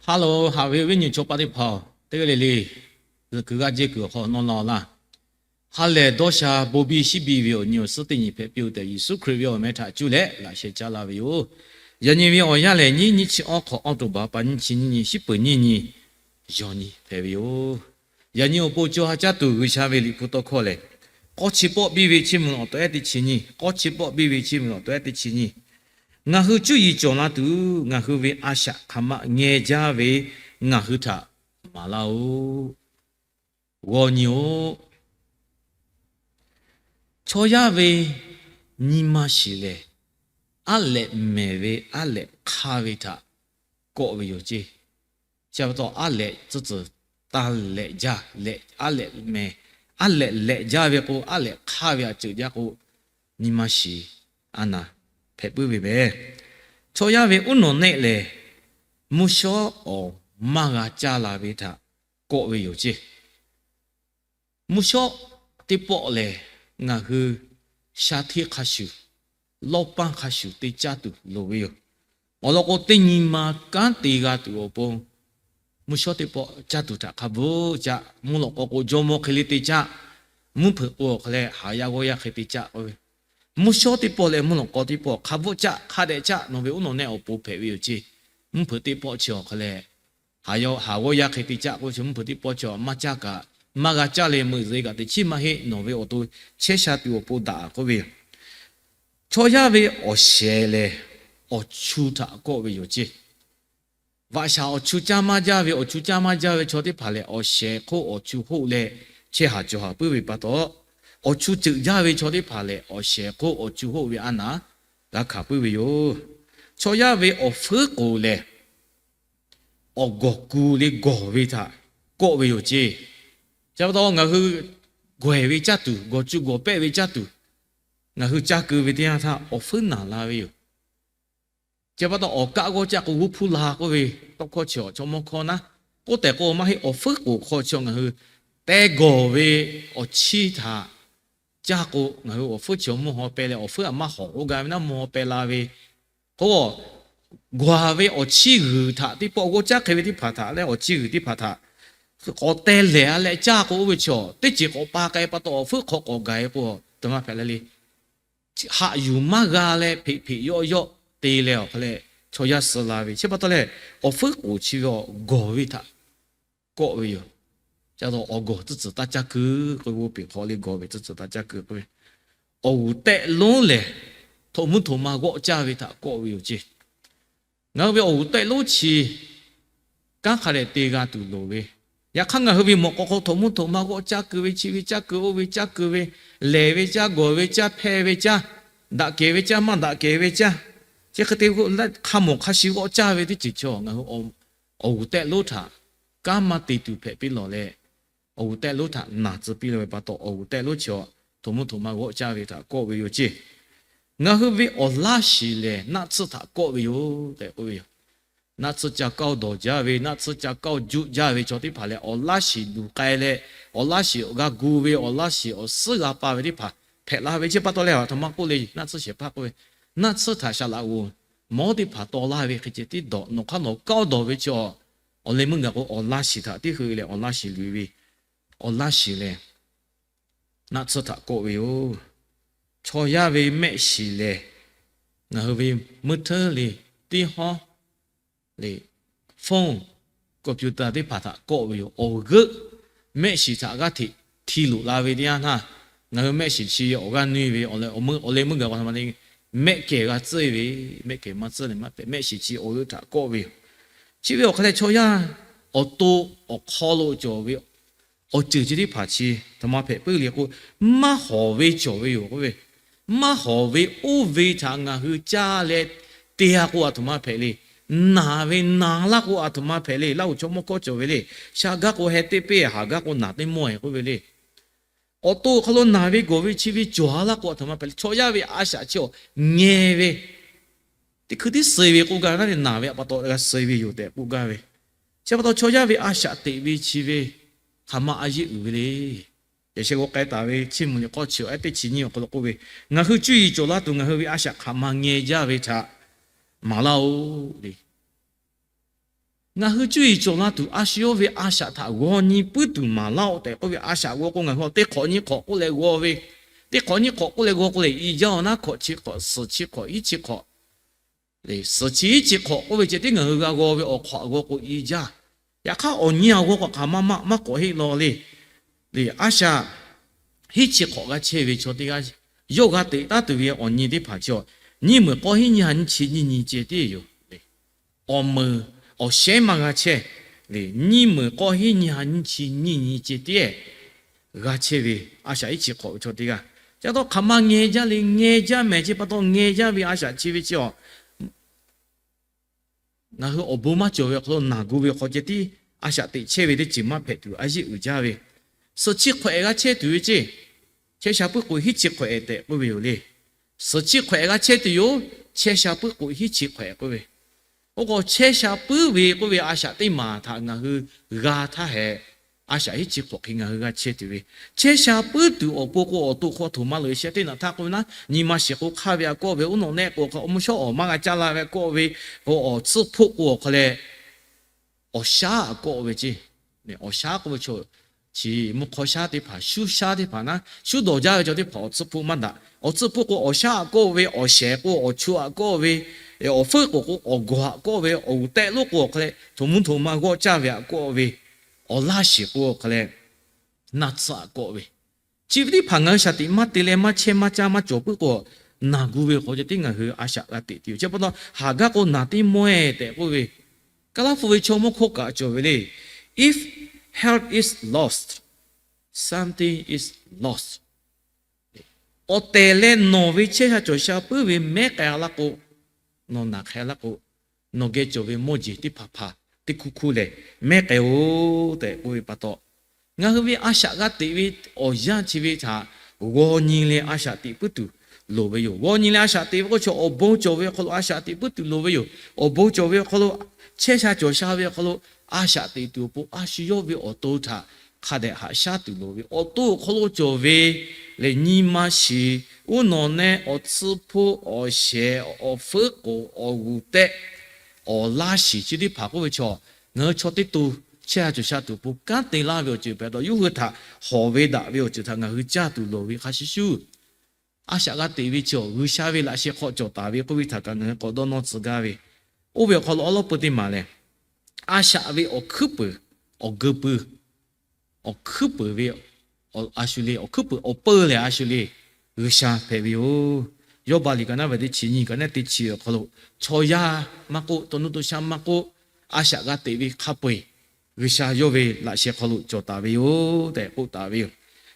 Hello, haꞈ ve awˬ viˉ nyi chaw paˆ teˇ hpaˍ-oˬ, teˇ g'aˇ le le, zuhꞈ kuiˬ g'aˇ jehˇ kuiˬ awˬ hk'aw nawˇ laˇ laˇ. Ha lehˬ dawˇ sha bon biˇ shiˉ biˇ ve awˬ nyi awˬ suhˉ teˇ nyi hpehꞈ piˇ-oˬ tehꞈ, Yeˍsuˆ Hkriꞈ ve awˬ meh htaꞈ cuˇ leh laꞈ sheh caˇ laˇ ve yoˬ. Yaꞈ nyi ve awˬ yanˇ lehˬ, nyiˇ nyiˇ chi awˉ hk'awꞈ, October pa nyiˇ chi nyiˇ nyi, shiˉ peuˍ nyiˇ nyi, yawˇ nyi hpehꞈ ve yoˬ. Yaꞈ nyi awˬ pon co ha caˇ tuˬ G'uiˬsha ve liꞈ hpu tawˇ hkawˇ lehˬ, k'awˇ chi pawˆ biˇ ve chiˇ mvuh awˬ tawehˉ teˇ chi nyi, k'awˇ chi pawˆ biˇ ve chiˇ mvuh awˬ tawehˉ teˇ chi nyi, ngaˬ hui cuˇ yiˍ cawˬ la tuˬ, ngaˬ hui ve a shaꞈ hk'aˬ ma ngeh jaˇ ve ngaˬ hui htaꞈ maˍ laˇ-oˆ. G'aw nyi-oˆ. Chaw yaˇ ve nyi ma shiˍ lehˬ, aˉ lehꞈ mehˍ ve aˉ lehꞈ hk'aˇ ve htaꞈ kawˆ ve yoˬ ceˇ. Chi pa taw aˉ lehꞈ tcuhˉ tcuhˬ taˇ lehꞈ jaˇ leh, aˉ lehꞈ mehˍ, aˉ lehꞈ lehꞈ jaˇ ve k'o, aˉ lehꞈ hk'aˇ ve a ceuˬ jaˇ k'o, nyi ma shiˍ a naˍ hpehꞈ puiˉ ve meh. Chaw yaˇ ve uˉ nawˬ nehˆ lehˬ, mvuhˇ shawˉ awˬ maˇ g'a caˇ la ve htaꞈ kawˆ ve yoˬ ceˇ. Mvuhˇ shawˉ teˇ pawˆ lehˬ, ngaˬ hui sha hteˇ hk'a shuˍ, lawˇ paˇ hk'a shuˍ te caˇ tuˬ loˍ ve yoˬ. Awˬ lawn k'o, teˇ nyi ma kanˉ te g'a tuˬ awˬ pon, mvuhˇ shawˉ teˇ pawˆ caˇ tuˬ htaꞈ hk'a bvuhˆ caˇ. Mvuhˇ lawꞈ k'aw k'o, jawˇmawˇ hk'e le te caˇ. Mvuhˇ hpeuꞈ k'o awˬ hk'a leh, haˍ yaˇ g'awˇ yaˇ hk'e te caˇ k'oˆ ve, mvuhˇ shawˉ teˇ pawˆ leh mvuhˇ lawꞈ k'aw teˇ pawˆ hk'a bvuhˆ caˇ, hk'a dehꞈ caˇ. Nawˬ ve uˉ nawˬ nehˆ awˬ pon hpehꞈ ve yoˬ ceˇ. Mvuhˇ hpeuꞈ teˇ pawˆ chi awˬ hk'a leh, haˍ g'awˇ yaˇ hk'e te caˇ k'oˆ ve chi, mvuhˇ hpeuꞈ teˇ pawˆ chi maˇ caˇ kaꞈ, maˇ g'a caˇ leh meuꞈ zeꞈ kaꞈ teꞈ chiˉ maˇ heˆ. Nawˬ ve awˬ to chehˇ sha tuˬ awˬ pon daꞈ k'oˆ ve yoˬ. Chaw yaˇ ve awˬ shehˍ lehˬ, awˬ chu htaꞈ kawˆ ve yoˬ ceˇ. Vaꞈ shaˍ awˬ chu caˇ maˇ jaˇ ve, awˬ chu caˇ maˇ jaˇ ve chaw teˇ hpaˍ lehˬ, awˬ shehˍ hk'oˆ awˬ chu hoˆ leh, chehˇ haˍ cawˬ haˍ puiˉ ve pa taw, awˬ chu ceuꞈ jaˇ ve chaw teˇ hpaˍ lehˬ, awˬ shehˍ hk'oˆ awˬ chu hoˆ ve a naˍ g'a hkanˍ puiˉ ve yoˬ. Chaw yaˇ ve awˬ fuiˉ k'oˍ lehˬ, awˬ gawˬ ku le gawˬ ve htaꞈ kawˆ ve yoˬ ceˇ. Chi pa taw ngaˬ hui gawˬ ehˍ ve caˇ tuˬ, gawˬ cu gawˬ pehˆ ve caˇ tuˬ, ngaˬ hui caˇ keu ve teˇ yanˇ htaˇ awˬ fuiˉ naˬ la ve yoˬ. Chi pa taw awˬ kaˆ g'awˇ caˇ k'o g'uˇ hpuˇ la k'oˆ ve tawˇ hkawˇ chi awˬ chaw mawˇ hkawˇ naˉ, k'oˆ tehꞈ k'o maˇ heˆ. Awˬ fuiˉ k'oˍ hk'aw chi ngaˬ hui te gawˬ ve awˬ chiˇ htaꞈ caˇ k'o, ngaˬ hui awˬ fuiˉ chi awˬ mvuhˇ haw peh leh, awˬ fuiˉ aꞈ maˇ hawˍ k'oˆ gaˇ ve naˉ, mvuhˇ haw peh la ve k'o, gawˬ ve awˬ chiˇ g'uiˬ htaꞈ teˇ pawˆ g'awˇ caˇ hk'e ve teˇ hpaˍ htaꞈ leh, awˬ chiˇ g'uiˬ teˇ hpaˍ htaꞈ k'awꞈ teh lehˍ a leh caˇ k'o, oˇ ve chi teˇ ceuˬ k'awꞈ pa k'ai pa taw awˬ fuiˉ hk'aw k'awꞈ gaˬ e k'o, a htaꞈ ma hpehꞈ la le. Haꞈ yuˬ maˇ g'a leh hpeꞈ hpeꞈ yawˆ yawˆ te leh awˬ hk'a leh chaw yaˇ suh la ve. Chi pa taw leh, awˬ fuiˉ k'oˍ chi ve awˬ gawˬ ve htaꞈ kawˆ ve yoˬ. Ca taw awˬ gawˬ tcuhˉ tcuhˬ taˇ caˇ keu k'oˆ ve, oˇ peˬ hk'aw le gawˬ ve tcuhˉ tcuhˬ taˇ caˇ keu k'oˆ ve, awˬ g'uˬ tehˆ lonˉ lehˬ, htoꞈ mvuhˇ htoꞈ ma g'awˆ caˇ ve htaꞈ kawˆ ve yoˬ ceˇ. Ngaˬ hui ve awˬ g'uˬ tehˆ lonˉ chi kanˉ hk'a dehꞈ te g'a tuˬ loˍ ve, yaꞈ hk'aˇ ngaˬ hui ve mawꞈ k'aw hk'aw htoꞈ mvuhˇ htoꞈ ma g'awˆ caˇ keu ve, chi ve caˇ keu, oˇ ve caˇ keu ve, lehˬ ve caˇ, gawˬ ve caˇ, hpehˇ ve caˇ, daꞈ kehˬ ve caˇ, maˇ daꞈ kehˬ ve caˇ, chi hk'e te hk'a mawˬ hk'a shi g'awˆ caˇ ve teˇ ceuˬ chaw ngaˬ hui awˬ g'uˬ tehˆ lonˉ htaꞈ kanˉ maˇ te tuˬ hpehꞈ piˇ lawˬ leh, awˬ g'uˬ tehˆ lonˉ htaꞈ naˬ tcuh piˇ lawˬ ve pa taw, awˬ g'uˬ tehˆ lonˉ chi htoꞈ mvuhˇ htoꞈ ma g'awˆ caˇ ve htaꞈ kawˆ ve yoˬ ceˇ. Ngaˬ hui ve awˬ laˇ shiˍ lehˬ, naˆ tsuhˇ htaꞈ kawˆ ve yoˬ tehꞈ k'oˆ ve yoˬ. Naˆ tsuhˇ ca kaoˇ dawˬ jaˇ ve, naˆ tsuhˇ ca kaoˇ juˆ jaˇ ve chaw teˇ hpaˍ lehˬ, awˬ laˇ shiˍ luˬ k'ai leh, awˬ laˇ shiˍ g'a gu ve, awˬ laˇ shiˍ awˬ suhˉ g'a pa ve teˇ hpaˍ hpehꞈ la ve. Chi pa taw leh, a htoꞈ ma k'oˆ le, naˆ tsuhˇ shehˍ hpaˇ k'oˆ ve, naˆ tsuhˇ htaꞈ shaˍ laꞈ g'oˍ mawˉ teˇ hpaˍ taw laˇ ve hk'e ceh tiˉ dawˬ, nawˬ hk'aˇ nawˬ kaoˇ dawˬ ve chi awˬ leh meuˇ gaˬ k'o, awˬ laˇ shiˍ htaꞈ teˇ hui leh awˬ laˇ shiˍ luˬ ve, awˬ laˇ shiˍ lehˬ, naˆ tsuhˇ htaꞈ kawˆ ve yoˬ. Chaw yaˇ ve mehˆ shiˍ lehˬ, ngaˬ hui ve meuˇ hteˉ le, teˇ hawˉ le, phone, computer teˇ hpaˍ htaꞈ kawˆ ve yoˬ. Awˬ g'euˆ mehˆ shiˍ htaꞈ g'aˇ hteꞈ hti loꞈ la ve teˇ yanˇ htaˇ, ngaˬ hui mehˆ shiˍ chi awˬ g'aˇ nuˇ ve, awˬ leh awˬ meuˇ g'a k'o htaꞈ ma le, mehˆ kehˬ g'a tcuhˇ ve, mehˆ kehˬ maˇ tcuhˇ leh maˇ hpehꞈ, mehˆ shiˍ chi awˬ g'euˆ htaꞈ kawˆ ve yoˬ. Chi ve awˬ hk'a leh chaw yaˇ awˬ to awˬ hk'aw lo cawˬ ve awˬ ceuˬ chi teˇ hpaˍ chi htoꞈ ma hpehꞈ puiˉ le k'o, maˇ hawˍ ve cawˬ ve yoˬ k'oˆ ve, maˇ hawˍ ve oˇ ve htaꞈ ngaˬ hui caˇ leh te-a k'o, a htoꞈ ma hpehꞈ le. Naˬ ve naˬ laˇ k'o, a htoꞈ ma hpehꞈ le. Laˇ huˍ chaw mawˇ hkawˇ cawˬ ve le. Sha gaˇ k'o heh teˇ peˇ, haˍ gaˇ k'o naˬ teˇ mawˇ-e k'oˆ ve le. Awˬ to awˬ hk'aw lo naˬ ve gawˬ ve chi ve cawˬ-a laˇ k'o, a htoꞈ ma hpehꞈ le. Chaw yaˇ ve a shaꞈ chi awˬ ngeh ve, teˇ hkui tiˉ suh ve k'oˆ gaˇ ve, naˉ leh naˬ ve pa taw g'a suh ve yoˬ tehꞈ k'oˆ gaˇ ve. Chi pa taw chaw yaˇ ve a shaꞈ teꞈ ve chi ve hk'aˬ ma a yeˆ uiˍ ve le. Yaꞈ sheh g'aw k'ai taˍ ve Chiˇ mvuh liꞈ k'awˇ chi awˬ ehˉ teˇ chi nyiˇ awˬ hk'aw lo k'oˆ ve, ngaˬ hui cuˇ yiˍ cawˬ laˇ tuˬ ngaˬ hui ve a shaꞈ hk'aˬ ma ngeh jaˇ ve htaꞈ maˍ laˇ-oˆ le. Ngaˬ hui cuˇ yiˍ cawˬ la tuˬ a shu yawˇ ve a shaꞈ htaꞈ g'aw nyi puiˉ tuˬ maˍ laˇ-oˆ tehꞈ k'oˆ ve a shaꞈ g'aw k'o, ngaˬ hui awˬ teˇ hk'awꞈ nyiˇ hk'awꞈ k'oˆ leh g'aw ve, teˇ hk'awꞈ nyiˇ hk'awꞈ k'oˆ leh g'aw k'o leh i jaˇ-oˬ naˉ, hkawꞈ chi hk'awꞈ, suhˍ chi hk'awꞈ, hiˉ chi hk'awꞈ, suhˍ chi hiˉ chi hk'awꞈ k'oˆ ve ceh tiˉ ngaˬ hui g'a g'aw ve awˬ hk'awꞈ g'aw k'o i jaˇ. Yaꞈ hk'aˇ awˬ nyi awˬ g'aw k'awꞈ hk'aˬ ma maˇ maˇ k'awꞈ heˆ law le. Le a shaꞈ hiˉ chi hk'awꞈ g'a chehˇ ve chaw teˇ g'aˇ, yawˇ g'a teꞈ taˉ tuˬ ve awˬ nyi teˇ hpaˍ chi, nyiˇ meunˍ k'awˇ hiˉ nyiˇ ha nyiˇ chi nyiˇ nyi ceh tiˉ yoˬ. Awˬ meunˍ awˬ shehˉ maˇ g'a chehˇ. Le nyiˇ meunˍ k'awˇ hiˉ nyiˇ ha nyiˇ chi nyiˇ nyi ceh tiˉ g'a chehˇ ve a shaꞈ hiˉ chi hk'awꞈ ve chaw teˇ g'aˇ, ca taw hk'aˬ ma ngeh jaˇ le, ngeh jaˇ mehˍ ceh pa taw ngeh jaˇ ve a shaꞈ chi ve chi a Ngaˬ hui awˬ bon maˇ cawˬ ve awˬ hk'aw lo naˬ gu ve awˬ hk'aw ceh tiˉ a shaꞈ teꞈ chehˇ ve teˇ ceuˬ maˇ hpehꞈ tuˬ a yeˇ uiˍ jaˇ ve, suhˍ chi hk'awꞈ-ehˍ g'a chehˇ tuˬ ve ceˇ. Chehˇ sha puiˉ k'o hiˉ chi hk'awꞈ-ehˍ tehꞈ k'oˆ ve yoˬ le. Suhˍ chi hk'awꞈ-ehˍ g'a chehˇ tuˬ yoˬ. Chehˇ sha puiˉ k'o hiˉ chi hk'awꞈ-ehˍ k'oˆ ve, oˇ k'o chehˇ sha puiˉ ve k'oˆ ve a shaꞈ teˇ maˬ htaꞈ ngaˬ hui g'a htaˇ hehꞈ, a shaꞈ hiˉ chi hk'awꞈ hk'e ngaˬ hui g'a chehˇ tuˬ ve, chehˇ sha puiˉ tuˬ awˬ pon k'o awˬ to hk'aw htoꞈ ma loꞈ-e shehˍ teˇ naꞈ htaˇ k'oˆ ve naˉ, nyi ma shiˍ k'o hk'aˇ ve a kawˆ ve, uˉ nawꞈ nehˆ k'o awˬ hk'aw lo mvuhˇ shawˉ awˬ maˇ g'a caˇ la ve a kawˆ ve, awˬ tsuhˇ hpoˆ k'o awˬ hk'aw leh awˬ shaˉ a k'awˆ ve ceˇ. Awˬ shaˉ k'oˆ ve chaw, chi mvuhˇ hk'awˇ shaˉ teˇ hpaˍ, shuˉ shaˉ teˇ hpaˍ naˉ, shuˉ dawˬ jaˇ ve chaw teˇ hpaˍ awˬ tsuhˇ hpoˆ maˇ daꞈ. Awˬ tsuhˇ hpoˆ k'o awˬ shaˉ a k'awˆ ve, awˬ shehˍ k'o awˬ chu a k'awˆ ve, awˬ feuˉ k'o k'o awˬ gawˬ a k'awˆ ve, awˬ g'uˬ tehˆ lonˉ k'o awˬ hk'aw leh htoꞈ mvuh htoꞈ ma g'awˆ caˇ ve a kawˆ ve, awˬ laˇ shiˍ k'o awˬ hk'aw leh naˆ tsuhˇ a kawˆ ve, chi ve teˇ hpaˍ ngaˬ hui shaˍ tiꞈ maˇ te leh maˇ chehˇ maˇ caˇ maˇ cawˬ puiˉ k'o, naˬ gu ve awˬ hk'aw ceh tiˉ ngaˬ hui a shaꞈ g'a teꞈ tuˬ yoˬ. Chi pa taw haˍ gaˇ k'o naˬ teˇ mawˇ-ehˍ tehꞈ k'oˆ ve, Kaˍlaˇ hpu ve chaw mawˇ hkawˇ kaꞈ cawˬ ve le. If health is lost, something is lost. Awˬ tehˬ leh nawˬ ve chehˇ sha cawˬ sha puiˉ ve mehˉ k'ai laˇ k'o, nawˬ naˬ hk'ai laˇ k'o, nawˬ geh cawˬ ve mawˇ jeˬ teˇ hpaˍ hpaˍ teˇ hkuˇ hkuˇ lehˬ mehˉ k'ai-oˬ tehꞈ k'oˆ ve pa taw, ngaˬ hui ve a shaꞈ g'a teꞈ ve awˬ yanˇ chi ve htaꞈ g'aw nyi leh a shaꞈ teꞈ puiˉ tuˬ loˍ ve yoˬ. G'aw nyi leh a shaꞈ teꞈ ve k'o chaw awˬ bon cawˬ ve awˬ hk'aw lo a shaꞈ teꞈ puiˉ tuˬ loˍ ve yoˬ. Awˬ bon cawˬ ve awˬ hk'aw lo, chehˇ sha cawˬ sha ve awˬ hk'aw lo a shaꞈ teꞈ tuˬ awˬ pon a shu yawˇ ve awˬ to htaꞈ hk'a dehꞈ haꞈ shaˉ tuˬ loˍ ve, awˬ to awˬ hk'aw lo cawˬ ve lehˬ nyi ma shiˍ, uˉ nawˬ nehˆ, awˬ tsuhˇ hpoˆ, awˬ shehˍ, awˬ feuˉ k'oˍ, awˬ g'uˬ tehˆ, awˬ laˇ shiˍ chi teˇ hpaˍ k'oˆ ve chaw, ngaˬ hui chaw teˇ to chehˇ sha cawˬ sha tuˬ awˬ pon kanˉ te laˇ ve awˬ ceuˬ hpehꞈ taw, yawˇ hui htaꞈ hawˍ ve daꞈ ve awˬ ceuˬ htaꞈ ngaˬ hui caˇ tuˬ loˍ ve hk'a shuˍ shuˍ, a shaꞈ g'a teꞈ ve chi awˬ G'uiˬsha ve laꞈ sheh hk'aw cawˬ taˍ ve k'oˆ ve htaꞈ kaꞈ ngaˬ hui k'awꞈ dawˇ nawˇ tcuh gaˇ ve, oˇ ve awˬ hk'aw lo awˉ lawˉ peu teˇ maˬ lehˬ, a shaꞈ ve awˬ hkuiˉ puiˍ, awˬ geu pui, awˬ hkuiˉ puiˍ ve, a shu le awˬ hkuiˉ puiˍ awˬ peu lehˬ a shu le G'uiˬsha hpehꞈ ve yoˬ. Yawˇbaˆ liꞈ ka naˉ ve teˇ chi nyi ka naˉ teˇ chi awˬ hk'aw lo, chaw yaˇ maˇ k'oˆ, taw nuˇ to sha maˇ k'oˆ, a shaꞈ g'a teꞈ ve hk'a peu-eˬ G'uiˬsha yawˇ ve laꞈ sheh hk'aw lo cawˬ taˍ ve yoˬ tehꞈ k'oˆ taˍ ve yoˬ.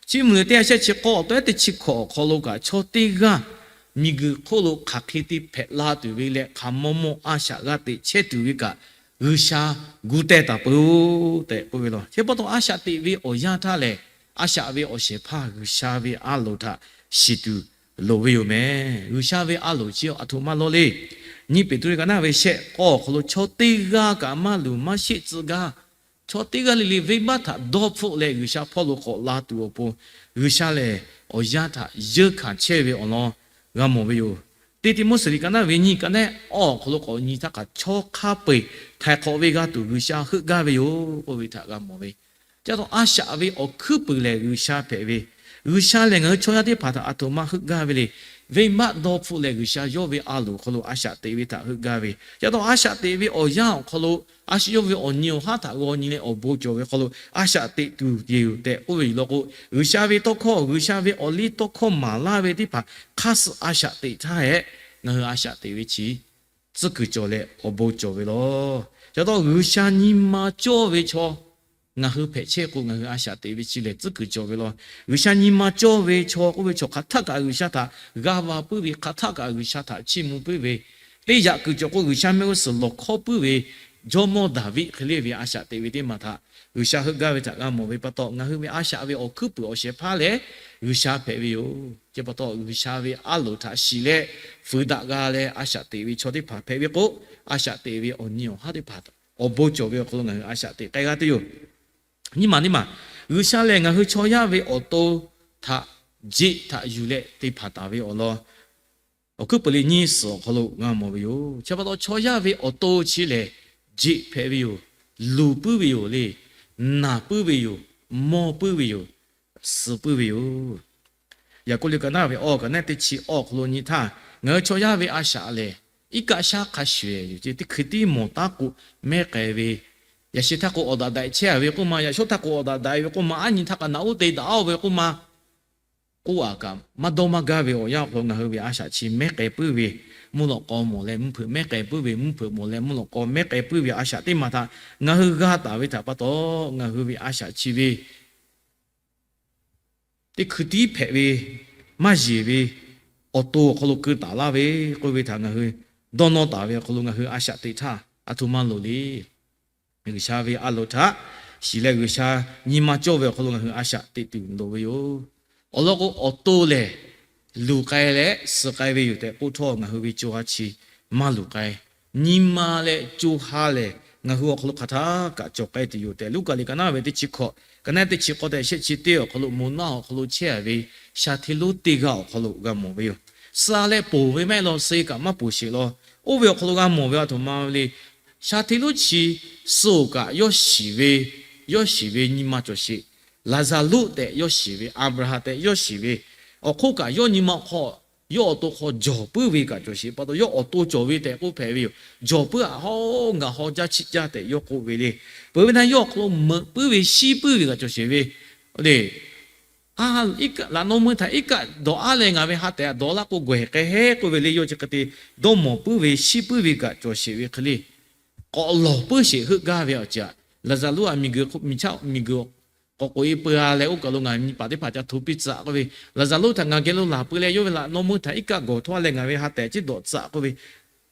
Chiˇ mvuh leh teˇ ha shehˆ chi k'awˇ awˬ tawehˉ teˇ chi hkawꞈ awˬ hk'aw lo kaꞈ, chaw teˇ g'aˇ miˬguiˬ hk'oˆ lo hk'aˬ hk'e te hpehꞈ la tuˬ ve leh hk'aˬ mawˇ mawˇ a shaꞈ g'a teꞈ chehˇ tuˬ ve kaꞈ, G'uiˬsha gu teh taˍ peuˬ-oˬ tehꞈ k'oˆ ve law. Chi pa taw a shaꞈ teꞈ ve awˬ yanˇ htaˇ lehˬ, a shaꞈ ve awˬ shehˍ hpaˇ G'uiˬsha ve a loˍ htaꞈ shiˍ tuˬ loˍ ve yoˬ mehˍ. G'uiˬsha ve a loˍ chi aˬ htoꞈ ma law le. Nyiˇ Peˍtruˆ ka naˉ ve shehˆ k'awˇ awˬ hk'aw lo, chaw teˇ g'aˇ kaꞈ maˇ luˬ maˇ sheˆ tcuh gaˇ. Chaw teˇ g'aˇ le le venˇbaˆ htaꞈ dawˇ hpfuhˆ leh G'uiˬsha hpawˇ lo k'awꞈ la tuˬ awˬ pon, G'uiˬsha lehˬ awˬ yanˇ htaꞈ yeunˇ hkanˍ chehˇ ve awˬ lawn g'a mawˬ ve yoˬ. Teˇ Tiˆmoˉseˍ liꞈ ka naˉ ve nyiˇ ka naˉ awˬ hk'aw lo k'awꞈ nyi htaˇ kaꞈ, chaw hk'a peu-eˬ htaiˍ hk'awꞈ ve g'a tuˬ G'uiˬsha heuˆ gaˇ ve yoˬ k'oˆ ve htaꞈ g'a mawˬ ve. Chi pa taw a shaꞈ ve awˬ hkuiˉ puiˍ lehˬ G'uiˬsha hpehꞈ ve, G'uiˬsha lehˬ ngaˬ hui chaw yaˇ teˇ hpaˍ htaꞈ aˬ htoꞈ ma heuˆ gaˇ ve le. Venˇbaˆ dawˇ hpfuhˆ leh G'uiˬsha yawˇ ve a loˍ hk'aw lo a shaꞈ teꞈ ve htaꞈ heuˆ gaˇ ve. Chi pa taw a shaꞈ teꞈ ve awˬ yanˇ awˬ hk'aw lo, a shu yawˇ ve awˬ nyi awˬ haˉ htaꞈ g'aw nyi leh awˬ bon cawˬ ve hk'aw lo a shaꞈ teꞈ tuˬ yeˬ-oˬ tehꞈ k'oˆ ve yoˬ law k'o, G'uiˬsha ve tawˇ hkawˇ, G'uiˬsha ve awˬ liˇ tawˇ hkawˇ maˍ laˇ ve teˇ hpaˍ hk'aˇ suh a shaꞈ teꞈ htaˇ hehꞈ, ngaˬ hui a shaꞈ teꞈ ve chi tcuhˉ kuiˬ cawˬ leh awˬ bon cawˬ ve law. Chi pa taw G'uiˬsha nyi ma cawˇ ve chaw ngaˬ hui hpehꞈ chehˇ k'o, ngaˬ hui a shaꞈ teꞈ ve chi lehˬ tcuhˉ kuiˬ cawˬ ve law. G'uiˬsha nyi ma cawˇ ve chaw k'oˆ ve chaw hk'aˬ htaˆ kaꞈ G'uiˬsha htaꞈ g'a va puiˉ ve, hk'aˬ htaˆ kaꞈ G'uiˬsha htaꞈ chiˇ mvuh puiˉ ve, teˇ yaꞈ kuiˬ cawˬ k'o G'uiˬsha mehˆ g'uˇ suhˍ lawˬ hkawˇ puiˉ ve jawˇmawˇ Daˍviˆ hk'e le ve a shaꞈ teꞈ ve teˇ maˬ htaꞈ G'uiˬsha heuˆ gaˇ ve htaꞈ g'a mawˬ ve pa taw, ngaˬ hui ve a shaꞈ ve awˬ hkuiˉ puiˍ awˬ shehˍ hpaˇ lehˬ G'uiˬsha hpehꞈ ve yoˬ. Chi pa taw G'uiˬsha ve a loˍ htaꞈ shiˍ leh fuiˍ daꞈ g'a leh a shaꞈ teꞈ ve chaw teˇ hpaˍ hpehꞈ ve k'o, a shaꞈ teꞈ ve awˬ nyi awˬ haˉ teˇ hpaˍ awˬ bon cawˬ ve awˬ hk'aw lo ngaˬ hui a shaꞈ teꞈ k'ai g'a tuˬ yoˬ. Nyiˇ maˬ teˇ maˬ, G'uiˬsha lehˬ ngaˬ hui chaw yaˇ ve awˬ to htaꞈ jeꞈ htaꞈ yuˬ leh te hpanˍ taˍ ve awˬ lawn awˬ hkuiˉ puiˍ le nyiˇ suhˍ awˬ hk'aw lo g'a mawˬ ve yoˬ. Chi pa taw chaw yaˇ ve awˬ to chi lehˬ jeꞈ hpehꞈ ve yoˬ. luˬ puiˉ ve yoˬ le. Naˬ puiˉ ve yoˬ. Mawˇ puiˉ ve yoˬ. Suh puiˉ ve yoˬ. Yaˍkoˆ liꞈ ka naˉ ve awˇ ka naˉ teˇ chi awˇ awˬ hk'aw lo nyi htaˇ, ngaˬ hui chaw yaˇ ve a shaꞈ lehˬ, iˉ kaˆ shaˉ hk'a shuˍ yoˬ ce. Teˇ hkui tiˉ mawˬ taˉ k'o mehˉ k'ai ve, yaꞈ sheh htaˇ k'o awˬ daꞈ daꞈ chehˇ a ve k'oˆ ma, yaꞈ shawˉ htaˇ k'o awˬ daꞈ daꞈ ve k'oˆ ma, aˉ nyi htaˇ kaꞈ naꞈ uˉ te daꞈ a ve k'oˆ ma, k'oˆ a kaꞈ maˇ dawˇ maˇ gaˇ ve awˬ yanˇ awˬ hk'aw lo ngaˬ hui ve a shaꞈ chi mehˉ k'ai puiˉ ve, mvuhˇ lawꞈ k'aw mawˬ leh mvuhˇ hpeuꞈ mehˉ k'ai puiˉ ve, mvuhˇ hpeuꞈ mawˬ leh mvuhˇ lawꞈ k'aw mehˉ k'ai puiˉ ve a shaꞈ teˇ maˬ htaꞈ ngaˬ hui g'a taˍ ve htaꞈ pa taw, ngaˬ hui ve a shaꞈ chi ve teˇ hkui tiˉ hpehꞈ ve, maˇ yeˬ ve, awˬ to awˬ hk'aw lo keu taˍ laˇ ve k'oˆ ve htaꞈ ngaˬ hui dawˇ nawˇ taˍ ve awˬ hk'aw lo ngaˬ hui a shaꞈ teꞈ htaˇ, aˬ htoꞈ ma loˍ le. G'uiˬsha ve a loˍ htaꞈ shiˍ leh G'uiˬsha nyi ma cawˇ ve awˬ hk'aw lo ngaˬ hui a shaꞈ teꞈ tuˬ loˍ ve yoˬ. Awˬ lawn k'o, awˬ to lehˬ luˬ k'ai leh suh k'ai ve yoˬ tehꞈ k'oˆ htawˇ, ngaˬ hui ve co ha chi maˇ luˬ k'ai. Nyi ma leh co ha lehˬ, ngaˬ hui awˬ hk'aw lo hk'aˬ htaˇ kaꞈ cawˬ k'ai tuˬ yoˬ tehꞈ, Luˉkaꞈ liꞈ ka naˉ ve teˇ chi hkawꞈ, ka naˉ teˇ chi k'awˇ tehꞈ shehˆ chi teˇ awˬ hk'aw lo, moˍ naˆ awˬ hk'aw lo chehˇ a ve sha hteˇ lonˉ teˇ g'aˇ awˬ hk'aw lo g'a mawˬ ve yoˬ. Suh leh ponˬ ve maˇ heˆ law, suh kaꞈ maˇ ponˬ sheˍ law. Oˇ ve awˬ hk'aw lo g'a mawˬ ve aˬ htoꞈ ma le. Sha hteˇ lonˉ chi suh-oˬ kaꞈ yawˇ shiˍ ve, yawˇ shiˍ ve nyi ma cawˬ sheˍ. Laˍzaˍruˆ tehꞈ yawˇ shiˍ ve, Aˍbraˍhanˍ tehꞈ yawˇ shiˍ ve, awˬ hk'oˆ kaꞈ yawˇ nyi ma hk'aw, yawˇ awˬ to hk'aw jawˬ puiˉ ve kaꞈ cawˬ sheˍ pa taw, yawˇ awˬ to cawˬ ve tehꞈ k'oˆ hpehꞈ ve yoˬ. Jawˬ puiˉ aꞈ hawˉ ngaˬ haw jaˇ chiˆ jaˇ tehꞈ yawˇ k'oˆ ve le. Peuˬ ve htaˇ yawˇ awˬ hk'aw lo meuꞈ puiˉ ve, shiˉ puiˉ ve kaꞈ cawˬ sheˍ ve le. Laꞈ naw meuˇ htaꞈ iˉ kaˆ dawˬ aˉ leh ngaˬ ve ha tehꞈ dawˬ laˇ k'o, gawˬ hehˍ k'ai hehˉ k'oˆ ve le. Yawˇ chi hk'e te dawˇ mawˬ puiˉ ve, shiˉ puiˉ ve kaꞈ cawˬ sheˍ ve hk'e le. K'awꞈ lawˬ puiˉ sheˍ heuˆ gaˇ ve awˬ ceuˬ aꞈ, Laˍzaˍruˆ aꞈ miˬguiˬ hk'oˆ miˬ chaˆ miˬguiˬ k'awꞈ k'oꞈ e peu a leh, oˇ kaˬ lo ngaˬ nyi paˍ teˇ hpaˍ ca hto piˇ tcuh k'oˆ ve, Laˍzaˍruˆ htaꞈ ngaˬ geh lo laˬ peu leh, yawˇ ve laꞈ naw meuˇ htaꞈ iˉ kaˆ gawˬ htawˇ leh ngaˬ ve ha tehꞈ ciˉ dawꞈ tcuh k'oˆ ve,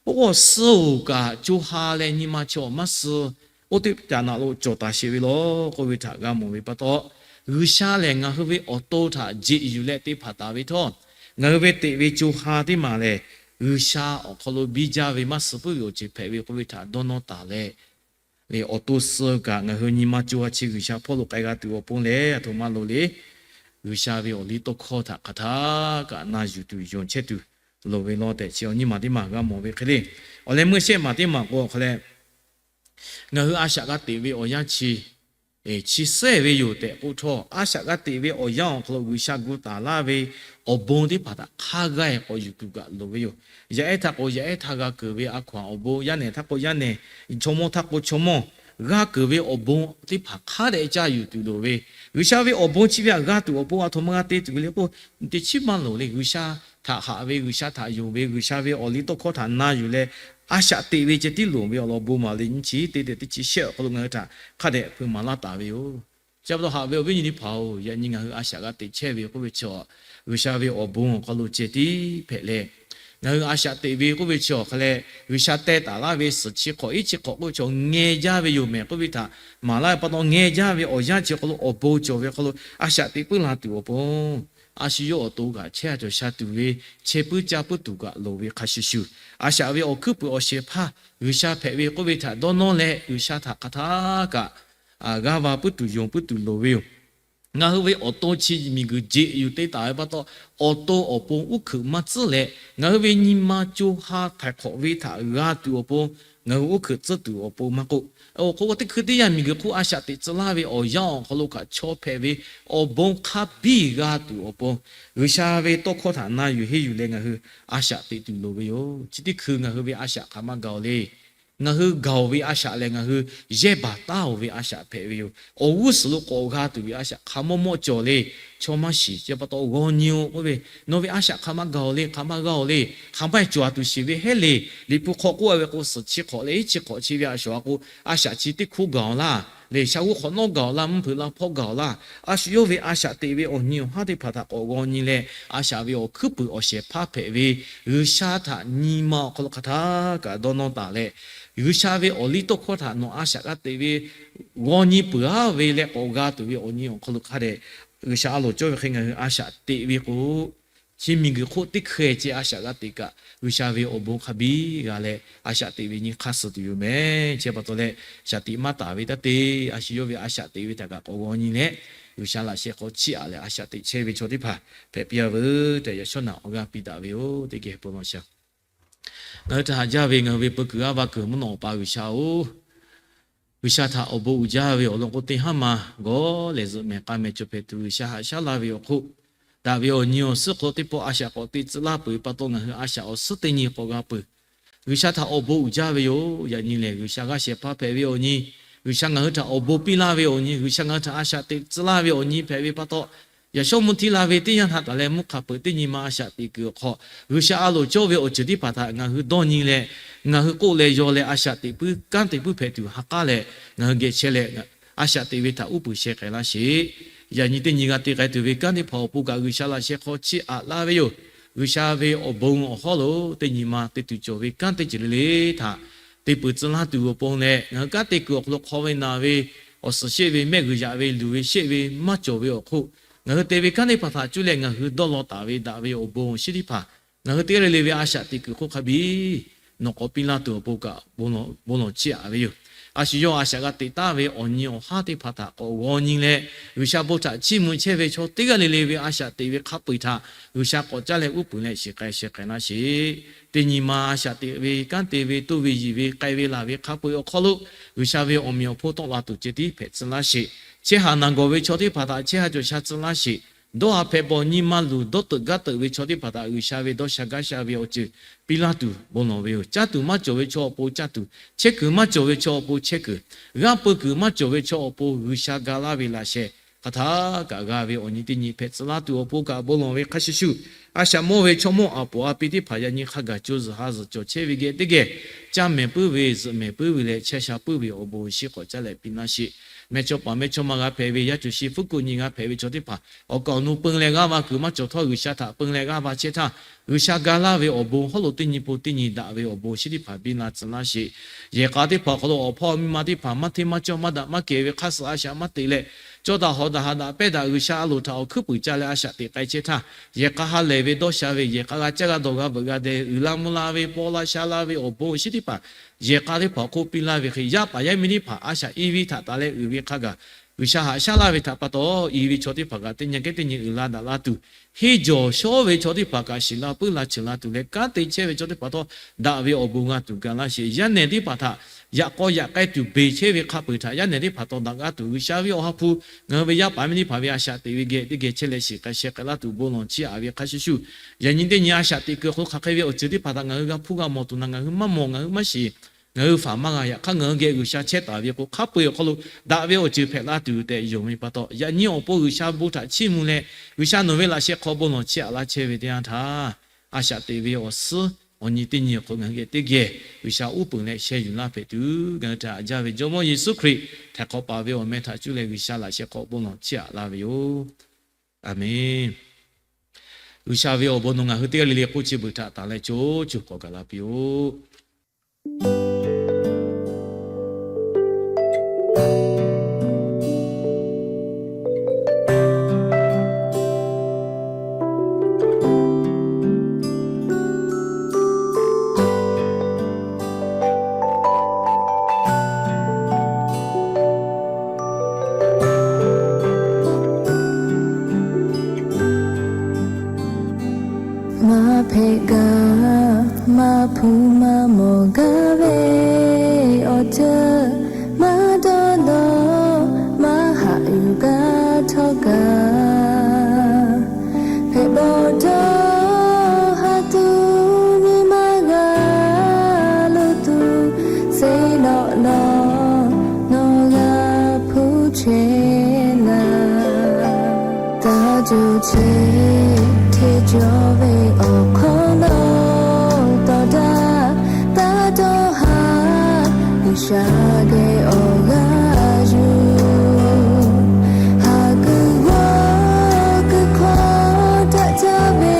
oˇ k'o suh-oˬ kaꞈ co ha leh nyi ma chaw maˇ suh. Oˇ teˇ caꞈ naꞈ lo cawˬ taˍ sheˍ ve law k'oˆ ve htaꞈ g'a mawˬ ve pa taw, G'uiˬsha lehˬ ngaˬ hui ve awˬ to htaꞈ jeꞈ yuˬ leh te hpanˍ taˍ ve htawˇ, ngaˬ hui ve teꞈ ve co ha teˇ maˬ lehˬ, G'uiˬsha awˬ hk'aw lo biˇ jaˇ ve maˇ suh puiˉ ve awˬ ceuˬ hpehꞈ ve k'oˆ ve htaꞈ dawˇ nawˇ taˍ leh, awˬ to suh kaꞈ ngaˬ hui nyi ma co ha chi G'uiˬsha hpawˇ lo k'ai g'a tuˬ awˬ pon lehˬ, aˬ htoꞈ ma loˍ le. G'uiˬsha ve awˬ liˇ tawˇ hkawˇ htaꞈ hk'aˬ htaˇ kaꞈ na yuˬ tuˬ yonˍ chehˇ tuˬ loˍ ve law tehꞈ chi awˬ nyiˇ maˬ teˇ maˬ g'a mawˬ ve hk'e le. Awˬ leh meuˇ shehˆ maˬ teˇ maˬ k'o awˬ hk'a leh, ngaˬ hui a shaꞈ g'a teꞈ ve awˬ yanˇ chi chi sehˇ ve yoˬ tehꞈ k'oˆ htawˇ, a shaꞈ g'a teꞈ ve awˬ yanˇ awˬ hk'aw lo G'uiˬsha gu taˍ laˇ ve awˬ bon teˇ hpaˍ htaꞈ hk'a g'a k'awꞈ yuˬ tuˬ kaꞈ loˍ ve yoˬ. Yaˇ ehˉ htaˇ k'o yaˇ ehˉ htaˇ g'a keunˍ ve a hkaw-anˬ awˬ bon, yaˇ nehˬ htaˇ k'o yaˇ nehˬ, chaw mawˇ htaˇ k'o chaw mawˇ g'a keunˍ ve awˬ bon teˇ hpaˍ hk'a dehꞈ caˇ yuˬ tuˬ loˍ ve, G'uiˬsha ve awˬ bon chi ve htaꞈ g'a tuˬ awˬ pon aˬ htoꞈ ma g'a te tuˬ ve le k'o, teˇ chiˉ maˇ loˍ le. G'uiˬsha htaꞈ haꞈ ve, G'uiˬsha htaꞈ yonˍ ve, G'uiˬsha ve awˬ liˇ tawˇ hkawˇ htaꞈ na yuˬ leh a shaꞈ teꞈ ve ceh tiˉ loˍ ve awˬ lawn bon maˍ le. Nyiˇ chi teˇ teꞈ teˇ chi shehˆ awˬ hk'aw lo ngaˬ hui htaꞈ hk'a dehꞈ hpeuꞈ maˍ laˇ taˍ ve yoˬ. Chi pa taw haꞈ ve awˬ viˉ nyi teˇ hpaˍ-oˬ, yaꞈ nyi ngaˬ hui a shaꞈ g'a teꞈ chehˇ ve k'oˆ ve chi, G'uiˬsha ve awˬ bon awˬ hk'aw lo ceh tiˉ hpehꞈ leh, ngaˬ hui a shaꞈ teꞈ ve k'oˆ ve chi awˬ hk'a leh, G'uiˬsha teh taˍ laˇ ve suhˍ chi hk'awꞈ iˉ chi hk'awꞈ k'oˆ ve chi ngeh jaˇ ve yoˬ mehˍ k'oˆ ve htaꞈ maˍ laˇ ve pa taw, ngeh jaˇ ve awˬ yanˇ chi awˬ hk'aw lo awˬ bon cawˬ ve awˬ hk'aw lo a shaꞈ teꞈ puiˉ la tuˬ awˬ pon, a shu yawˇ awˬ to kaꞈ chehˇ a cawˬ sha tuˬ ve, chehˇ puiˉ caˇ puiˉ tuˬ kaꞈ loˍ ve hk'a shuˍ shuˍ, a shaꞈ ve awˬ hkuiˉ puiˍ awˬ shehˍ hpaˇ G'uiˬsha hpehꞈ ve k'oˆ ve htaꞈ dawˇ nawˇ leh, G'uiˬsha htaꞈ hk'aˬ htaˇ kaꞈ g'aˇ va puiˉ tuˬ yonˍ puiˉ tuˬ loˍ ve yoˬ. Ngaˬ hui ve awˬ to chi miˬguiˬ jeꞈ yuˬ te taˍ ve pa taw, awˬ to awˬ pon uˉ hkuiꞈ maˇ tcuhˉ leh, ngaˬ hui ve nyi ma co ha htaiˍ hk'awꞈ ve htaꞈ g'a tuˬ awˬ pon, ngaˬ hui uˉ hkuiꞈ tcuhˉ tuˬ awˬ pon maˇ k'oˆ, awˬ hk'oˆ teˇ hkui teˇ yanˇ miˬguiˬ hk'oˆ a shaꞈ teꞈ tcuh laˇ ve awˬ yanˇ awˬ hk'aw lo kaꞈ chaw hpehꞈ ve awˬ bon hk'a biˇ g'a tuˬ awˬ pon, G'uiˬsha ve tawˇ hkawˇ htaꞈ na yuˬ henˇ yuˬ leh ngaˬ hui a shaꞈ teꞈ tuˬ loˍ ve yoˬ. Chi teˇ hkui ngaˬ hui ve a shaꞈ hk'aˬ maˇ gaˬ-oˬ le. Ngaˬ hui gaˬ-oˬ ve a shaꞈ lehˬ, ngaˬ hui yehˇ baˬ taˉ-oˬ ve a shaꞈ hpehꞈ ve yoˬ. Awˬ g'uˇ suhˍ lo k'awꞈ g'a tuˬ ve a shaꞈ hk'a mawˇ mawˇ cawˬ le. Chaw maˇ shiˍ, chi pa taw g'aw nyi-oˬ k'oˆ ve, nawˬ ve a shaꞈ hk'aˬ maˇ gaˬ-oˬ le, hk'aˬ maˇ g'a-oˬ le, hk'aˬ maˇ cawˬ a tuˬ shiˍ ve heˉ le. Liꞈ hpu hk'aw k'oˆ a ve k'o, suhˍ chi hk'awꞈ leh iˉ chi hk'awꞈ chi ve a shaꞈ k'o, a shaꞈ chi teˇ hkuˇ gaˬ-oˬ laˇ le, sha g'uˇ hk'awꞈ nawˉ gaˬ-oˬ laˇ, mvuhˇ hpeuꞈ la hpawˇ gaˬ-oˬ laˇ. A shu yawˇ ve a shaꞈ teꞈ ve awˬ nyi awˬ haˉ teˇ hpaˍ htaꞈ k'awꞈ g'aw nyi leh, a shaꞈ ve awˬ hkuiˉ puiˍ awˬ shehˍ hpaˇ hpehꞈ ve G'uiˬsha htaꞈ nyi ma awˬ hk'aw lo hk'aˬ htaˇ kaꞈ dawˇ nawˇ taˍ leh, G'uiˬsha ve awˬ liˇ tawˇ hkawˇ htaꞈ nawˬ a shaꞈ g'a teꞈ ve g'aw nyi peuˬ-aˬ ve leh k'awꞈ g'a tuˬ ve awˬ nyi awˬ hk'aw lo hk'a dehꞈ G'uiˬsha a loˍ cawˇ ve hk'e ngaˬ hui a shaꞈ teꞈ ve k'o, chi miˬguiˬ hk'oˆ teˇ hkeh ceh a shaꞈ g'a teꞈ kaꞈ, G'uiˬsha ve awˬ bon hk'a biˇ g'a leh a shaꞈ teꞈ ve nyi hk'aˇ suh tuˬ yoˬ mehˍ. Chi pa taw leh, shaˍ tiꞈ maˇ taˍ ve taˇ te, a shu yawˇ ve a shaꞈ teꞈ ve htaꞈ kaꞈ k'awꞈ g'aw nyi leh, G'uiˬsha laꞈ sheh hk'aw chiˇ aꞈ leh a shaꞈ teꞈ chehˇ ve chaw teˇ hpaˍ hpehꞈ piˇ-a veuˬ tehꞈ, yaꞈ shawˉ naꞈ awˬ g'aˇ piˇ daꞈ ve yoˬ. Teˇ geh bon law sha. Ngaˬ hui htaꞈ haꞈ jaˇ ve ngaˬ hui ve peu kuiˬ g'aˇ va kuiˬ mvuhˇ naw awˬ pa G'uiˬsha-oˬ, G'uiˬsha htaꞈ awˬ bon uiˍ jaˇ ve awˬ lawn k'o, teˇ haˉ ma gawˬ lehˬ zuhꞈ mehˍ k'a mehˍ cawˬ hpehꞈ tuˬ G'uiˬsha haꞈ shaˉ laˇ ve awˬ hk'oˆ, daꞈ ve awˬ nyi awˬ suhˉ hk'aw teˇ pawˆ a shaꞈ k'awꞈ teꞈ tcuh laˇ peuˬ ve pa taw, ngaˬ hui a shaꞈ awˬ suhˉ teˇ nyi k'awꞈ g'a peuˬ. G'uiˬsha htaꞈ awˬ bon uiˍ jaˇ ve yoˬ. Yaꞈ nyi lehˬ, G'uiˬsha g'aˇ shehˍ hpaˇ hpehꞈ ve awˬ nyi, G'uiˬsha ngaˬ hui htaꞈ awˬ bon piˇ laˇ ve awˬ nyi, G'uiˬsha ngaˬ hui htaꞈ a shaꞈ teꞈ tcuh laˇ ve awˬ nyi hpehꞈ ve pa taw, yaꞈ shawˉ mvuhˇ htiˇ la ve teˇ yanˇ htaꞈ taˍ leh mvuhˇ hk'a peuˬ teˇ nyi ma a shaꞈ teꞈ kuiˬ awˬ hk'aw, G'uiˬsha a loˍ cawˇ ve awˬ ceuˬ teˇ hpaˍ htaꞈ ngaˬ hui dawˇ nyi leh, ngaˬ hui k'oˆ leh yaw leh a shaꞈ teꞈ puiˉ kanˉ te puiˉ hpehꞈ tuˬ ha k'aˉ leh, ngaˬ hui geh chehˇ leh a shaꞈ teꞈ ve htaꞈ uˉ peunˍ sheh k'ai laˇ sheˍ. Yaꞈ nyi teˇ nyi g'a te k'ai tuˬ ve kanˉ teˇ hpaˍ awˬ pon kaꞈ G'uiˬsha laꞈ sheh hk'aw chiˇ aꞈ laˇ ve yoˬ. G'uiˬsha ve awˬ bon awˬ hawˉ lo teˇ nyi ma te tuˬ cawˬ ve kanˉ teˇ ceuˬ le le htaꞈ te peuˬ tcuh laˇ tuˬ awˬ pon leh, ngaˬ hui kanˉ te kuiˬ awˬ hk'aw lo hk'aw ve naˬ ve awˬ suhˍ sheˆ ve mehˆ g'uiˬ yaꞈ ve luˬ ve sheˆ ve maˇ cawˬ ve awˬ hk'oˆ, ngaˬ hui te ve kanˉ teˇ hpaˍ htaꞈ cuˇ leh ngaˬ hui dawˇ law taˍ ve daꞈ ve awˬ bon awˬ shinˉ teˇ hpaˍ ngaˬ hui teˇ g'aˇ le le ve a shaꞈ teꞈ kuiˬ hk'oˆ hk'a biˇ nawˬ k'awꞈ piˇ laˇ tuˬ awˬ pon kaꞈ bon lawˬ chiˇ aꞈ ve yoˬ. A shu yawˇ a shaꞈ g'a teꞈ taˍ ve awˬ nyi awˬ haˉ teˇ hpaˍ htaꞈ k'awꞈ g'aw nyi leh, G'uiˬsha bon htaꞈ chiˇ mvuh chehˇ ve chaw teˇ g'aˇ le le ve a shaꞈ teꞈ ve hk'a peu-eˬ htaꞈ G'uiˬsha k'awꞈ caˉ leh uˉ peunˍ leh shiˍ k'ai sheh k'ai laˇ sheˍ. Teˇ nyi ma a shaꞈ teꞈ ve kanˉ te ve toˇ ve yiˬ ve k'ai ve laˬ ve hk'a peu-eˬ awˬ hk'aw lo, G'uiˬsha ve awˬ meꞈ awˬ hponˇ tawˆ la tuˬ ceh tiˉ hpehꞈ tcuh laˇ sheˍ. Chehˇ haˍ naˬ gawˬ ve chaw teˇ hpaˍ htaꞈ chehˇ haˍ cawˬ sha tcuh laˇ sheˍ. Dawˇ haˍ hpehꞈ bawˬ nyi ma luˬ dawˇ teuꞈ gaˇ teuꞈ ve chaw teˇ hpaˍ htaꞈ G'uiˬsha ve dawˇ sha gaˇ sha ve awˬ ceuˬ piˇ laˇ tuˬ bon lawˬ ve yoˬ. Caˇ tuˬ maˇ cawˬ ve chaw awˬ pon caˇ tuˬ, chehˇ kuiˬ maˇ cawˬ ve chaw awˬ pon chehˇ kuiˬ, g'aˇ peu kuiˬ maˇ cawˬ ve chaw awˬ pon G'uiˬsha ga laˇ ve laꞈ sheh hk'aˬ htaˇ kaꞈ g'a ve awˬ nyi teˇ nyi hpehꞈ tcuh laˇ tuˬ awˬ pon kaꞈ bon lawˬ ve hk'a shuˍ shuˍ, a shaꞈ mawˇ ve chaw mawˇ aˍ poˍ a pi teˇ hpaˍ yaꞈ nyi hk'a gaˬ co zuhˬ ha zuhˬ cawˬ chehˇ ve geh teˇ geh caˇ mehˍ puiˉ ve, zuhꞈ mehˍ puiˉ ve leh chehˇ sha puiˉ ve awˬ bon awˬ shinˉ k'awꞈ caˉ leh piˇ laˇ sheˍ. Mehˇchawˇ paˍ mehˇchawˇma g'a hpehꞈ ve, yaˇ cuˬ shi fuˉ kuˆ nyi g'a hpehꞈ ve chaw teˇ hpaˍ awˬ kaˍ awˬ nu peun leh g'aˇ va kuiˬ maˇ cawˬ htawˇ, G'uiˬsha htaꞈ peun leh g'aˇ va chehˇ htaˇ, G'uiˬsha ga laˇ ve awˬ bon hawˉ lo teˇ nyi pon teˇ nyi daꞈ ve awˬ bon awˬ shinˉ teˇ hpaˍ biˇ la tcuh laˇ sheˍ. Yehˬ k'a teˇ hpaˍ awˬ hk'aw lo awˬ hpawˇ miˇ ma teˇ hpaˍ maˇ hteˇ maˇ cawˇ maˇ daꞈ maˇ kehˬ ve hk'aˇ suh a shaꞈ maˇ teꞈ leh, cawˇ daꞈ hawꞈ daꞈ haꞈ daꞈ pehˇ daꞈ G'uiˬsha a loˍ htaꞈ awˬ hkuiˉ puiˍ ca leh a shaꞈ teꞈ k'ai chehˇ htaˇ, yehˬ k'a ha lehˬ ve dawˇ sha ve, yehˬ k'a g'a caˇ g'a dawˬ g'a veuꞈ g'a deh uiˍ la mvuh la ve paw la sha la ve awˬ bon awˬ shinˉ teˇ hpaˍ yehˬ k'a teˇ hpaˍ awˬ hk'oˆ piˇ laˇ ve hk'e, yaˇ paˍ yaˇ miˇ teˇ hpaˍ a shaꞈ i ve htaꞈ taˍ leh uiˍ ve hk'a gaˬ G'uiˬsha haꞈ shaˉ laˇ ve htaꞈ pa taw, i ve chaw teˇ hpaˍ kaꞈ teˇ nyi kehˉ teˇ nyi uiˍ la daꞈ la tuˬ, henˇ jawˬ shawˉ ve chaw teˇ hpaˍ kaꞈ shiˍ la puiˉ la cheuˬ la tuˬ leh kanˉ te chehˇ ve chaw teˇ hpaˍ htawˇ daꞈ ve awˬ bon g'a tuˬ ga laˇ sheˍ. Yaˇ nehˬ teˇ hpaˍ htaꞈ yaꞈ k'aw yaꞈ k'ai tuˬ beˬ chehˇ ve hk'a peu-eˬ htaꞈ yaˇ nehˬ teˇ hpaˍ htawˇ daꞈ g'a tuˬ, G'uiˬsha ve awˬ ha hpu ngaˬ hui ve yaˇ paˍ miˇ teˇ hpaˍ ve a shaꞈ teꞈ ve geh teˇ geh chehˇ leh shiˍ k'ai sheh k'ai laˇ tuˬ bon lawˬ chiˇ aꞈ ve hk'a shuˍ shuˍ, yaꞈ nyi teˇ nyi a shaꞈ teꞈ kuiˬ awˬ hk'aw lo hk'aˬ hk'e ve awˬ ceuˬ teˇ hpaˍ htaꞈ ngaˬ hui g'a hpuˇ g'a mawˬ tuˬ na, ngaˬ hui maˇ mawˬ ngaˬ hui maˇ shiˍ. Ngaˬ hui faˍ maˇ g'a. Yaꞈ hk'aˇ ngaˬ hui geh G'uiˬsha chehˇ taˍ ve k'o, hk'a peu-eˬ awˬ hk'aw lo daꞈ ve awˬ ceuˬ hpehꞈ la tuˬ tehꞈ yonˍ ve pa taw, yaꞈ nyi awˬ pon G'uiˬsha bon htaꞈ chiˇ mvuh leh, G'uiˬsha nawˬ ve laꞈ sheh hk'aw bon lawˬ chiˇ aꞈ laˇ chehˇ ve teˇ yanˇ htaˇ, a shaꞈ teꞈ ve awˬ suhˉ awˬ nyi teˇ nyi awˬ hk'aw ngaˬ hui geh teˇ geh G'uiˬsha uˉ peunˍ leh sheh yuˬ laˇ hpehꞈ tuˬ, ngaˬ hui htaꞈ haꞈ jaˇ ve Jawˇmawˇ Yeˍsuˆ Hkriꞈ htaiˍ hk'awꞈ paˍ ve awˬ meh htaꞈ cuˇ leh G'uiˬsha laꞈ sheh hk'aw bon lawˬ chiˇ aꞈ laˇ ve yoˬ. Aˍmenˍ. G'uiˬsha ve awˬ bon nawˬ ngaˬ hui teˇ g'aˇ le le k'oˆ chi beuꞈ htaꞈ taˍ leh co co k'awꞈ gaˬ la piˇ-oˆ. Maˇ hpehꞈ gaˇ, maˇ hpu maˇ mawˬ gaˇ ve awˬ ceuˬ, maˇ dawˇ dawˇ maˇ haꞈ yuˬ gaˇ htawˇ kaꞈ, hpehꞈ bawˬ dawˇ haꞈ tuˬ nyi ma g'a lo tuˬ, seˉ lawꞈ lawꞈ nawˬ g'a hpuˇ chehˇ laˇ. Taˇ juˇ chi hteˇ cawˬ ve awˬ hk'aw lo tawˍ daꞈ taˇ dawˇ haꞈ, G'uiˬsha geh awˬ g'aˇ yuˬ. Haˍ kuiˬ g'awˇ kuiˬ hk'aw daꞈ jaˇ ve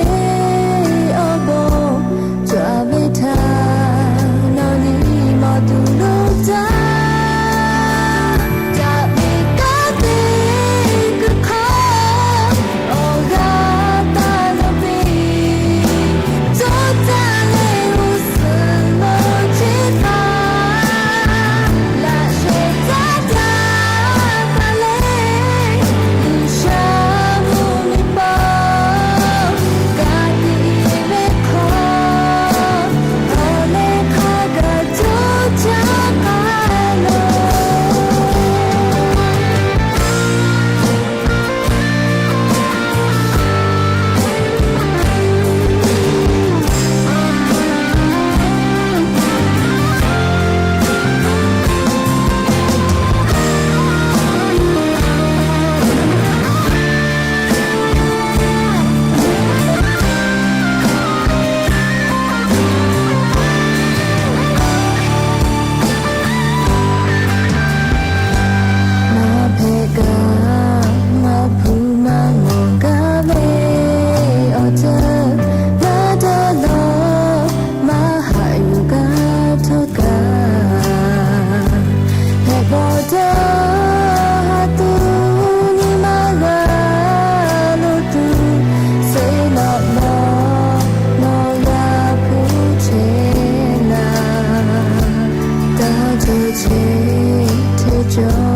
awˬ bon cawˬ ve htaꞈ nawˬ nyi mawˬ tuˬ lo taˇ, daꞈ ve kanˉ te kuiˬ hk'aw awˬ g'aˇ taˇ lo piˇ, co taˇ leh g'uˇ suhˍ lo ceˇ hpaˇ chehˇ hteˇ cawˬ.